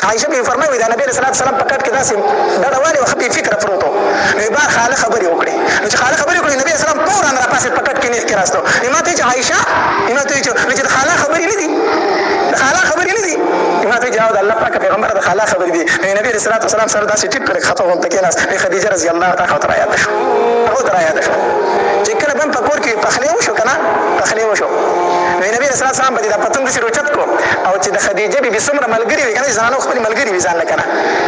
عائشه بي فرمایي، د نبی علیه السلام په کټ کې داسې ډډه والې وه، ښه بې فکره پروت و. نو یې بار خاله خبرې وکړې. نو چې خاله خبرې وکړې، نبی علیه السلام فوراً راپاڅېد، په کټ کې نېغ کېناستو. نو ما ته چې عائشه، ما ته چې، نو چې د خاله خبرې نه دي، د خاله خبرې نه دي. ما ته چې او د الله پاک پیغمبر، د خاله خبرې دي. نو نبی علیه السلام سره داسې ټیټ کړ، خفه غونته کېناست. نو خدیجه رضی الله تعالی عنها ته راياده شو، هغه ته راياده شو چې کله به په کور کې پخلی وشو که نه، پخلی وشو، نو نبی علیه السلام به د پتنګ داسې روچت کو، او چې د خدیجه بي بي څومره ملګري وي که نه، زنانو خپلې ملګري وي ځان له که نه،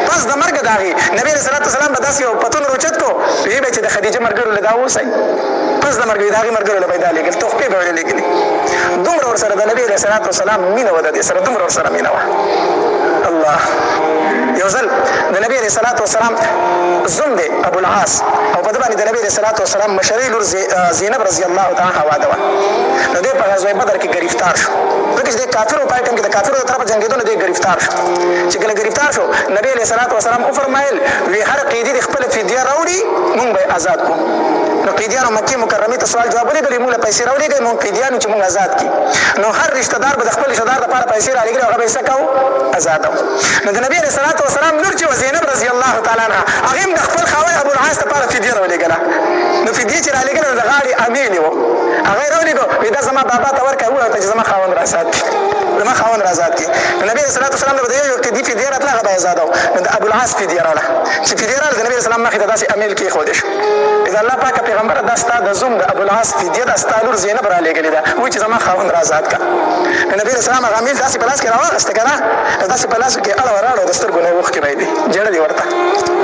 پس د مرګ د هغې نبی علیه السلام به داسې یو پتون روچت کو، وی به چې د خدیجه ملګرو له دا اوسئ. پس د مرګ د هغې ملګرو له به دا لېږل، تحفې به ورله لېږلې. دومره ورسره د نبی علیه السلام مینه وه، د دې سره دومره ورسره مینه وه. الله، یو ځل د نبی علیه السلام زوم دی ابو العاص، او په ده باندې د نبی علیه السلام مشرۍ لور زینب رضی الله تعالی عنها واده وه. نو دی په غزوه بدر کې ګرفتار شو، ځکه چې د کافرو په ټیم کې د کافرو د طرفه جنګېدو، نو دی ګرفتار شو. چې کله ګرفتار شو، نبی علیه السلام وفرمایل وی هر قیدي د خپله فدیه راوړي، مونږ به یې ازاد کړو. نو قیدیانو مکې مکرمې ته سوال جواب ولېږلې، مونږ له پیسې راولېږئ، مونږ قیدیانو چې مونږ ازاد کړي. نو هر رشته دار به د خپل رشته دار دپاره پیسې رالیږلې، هغه به یې څه کاوه؟ ازادو. نو د نبی علیه السلام لور چې وه زینب رضی الله تعالی عنها، هغې هم د خپل خاوند ابو العاص دپاره فدیه راولېږله. نو فدیه چې رالیږله، نو د غاړې امیل یې و، هغه یې راولېږو، وی دا زما بابا ته ورکړه، ووایه ورته چې زما خاوند را ازاد کړي، زما خاوند را ازاد کړي. نو نبی علیه السلام له به د یو یو قیدي فدیه راتله، هغه به یې ازادو. نو د ابو العاص فدیه راوړه. چې فدیه راوړه، د نبی علیه السلام مخې ته داسې امیل کېښودی شو. د الله پاک پیغمبره، دا ستا د زوم د ابو العاص فدیه ده، ستا لور زینب رالیږلې ده، وایي چې زما خاوند را ازاد کړه. نو نبی علیه السلام هغه امیل داسې په لاس کې راواخسته که نه، داسې په لاسو کې اړه وراړو، د سترګو نه یې اوښکې بهېدې، ژړل یې ورته،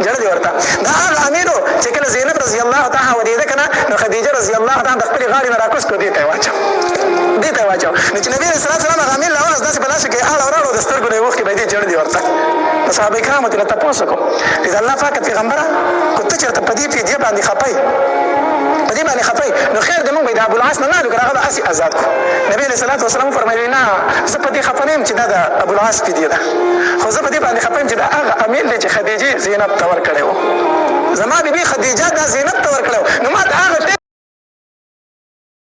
ژړل یې ورته. دا هغه امیل و چې کله زینب رضی الله تعالی ودېده که نه، نو خدیجه رضی الله تعالی د خپلې غاړې نه راکوز کړو، دې ته یې واچو، دې ته یې واچو. نو چې نبی علیه السلام هغه امیل راواخست، داسې په لاسو کې اړه وراړو، د سترګو نه یې اوښکې بهېدې، ژړل یې ورته. نو صحابه کرامو ترې تپوس وکړو چې د الله پاک پیغمبره، که ته چېرته په دې فدیه باندې خفه یې، په دې باندې خفه یې، نو خیر دی، مونږ به د ابوالعاص نه نه الو که هغه به هسې ازاد کړو. نبی علیه الصلاة والسلام وفرمایل، نه، زه په دې خفه نه یم چې دا د ابوالعاص فدیه ده، خو زه په دې باندې خفه یم چې دا هغه امیل دی چې خدیجې زینب ته ورکړی و. زما بیبي خدیجه دا زینب ته ورکړی و، نو ما